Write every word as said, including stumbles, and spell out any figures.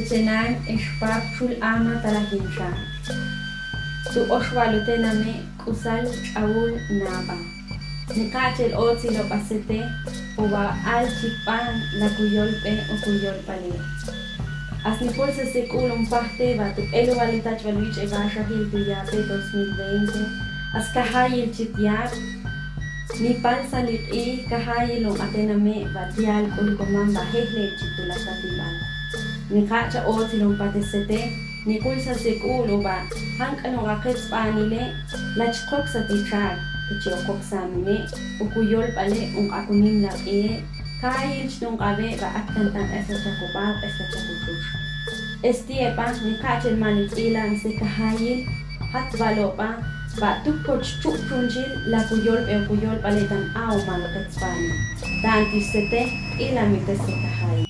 Chenan ex pap, chul ama talajin xa. Tu' oxwal utename' k'usal ch'awul naba. Niqach el otsilob'a sete, o ba alchikb'an la kuyolb'e o kuyolb'ale. As nipulsa sek'ul un pajte ba tu' el wal utach'b'al wich'e ba xajil tu' yape dos mil veinte. As kajayil chit yab'. Nipalsa li q'i kajayil un atename' ba tial k'ul komam ba jejlel chit tu' la tatib'al. Niqach a otsil un pate sete, niqulsa sek'ul o ba jank'an un aqetsb'anile, la chikoksat ichak, eche okoksam ine, o kuyolb'ale un q'akunim la q'i'e, kajayil chit un q'ab'e ba atkan tan q'esla chak ub'ab', q'esla chak utxutx. Estieb'a, niqach el ma li q'ilam se kajayil, jatb'alob'a, ba tu' koch chub' chunchil la kuyolb'e o kuyolb'ale tan a o ma laqetsb'ani. Ta'antix sete, q'ilamil te se kajayil.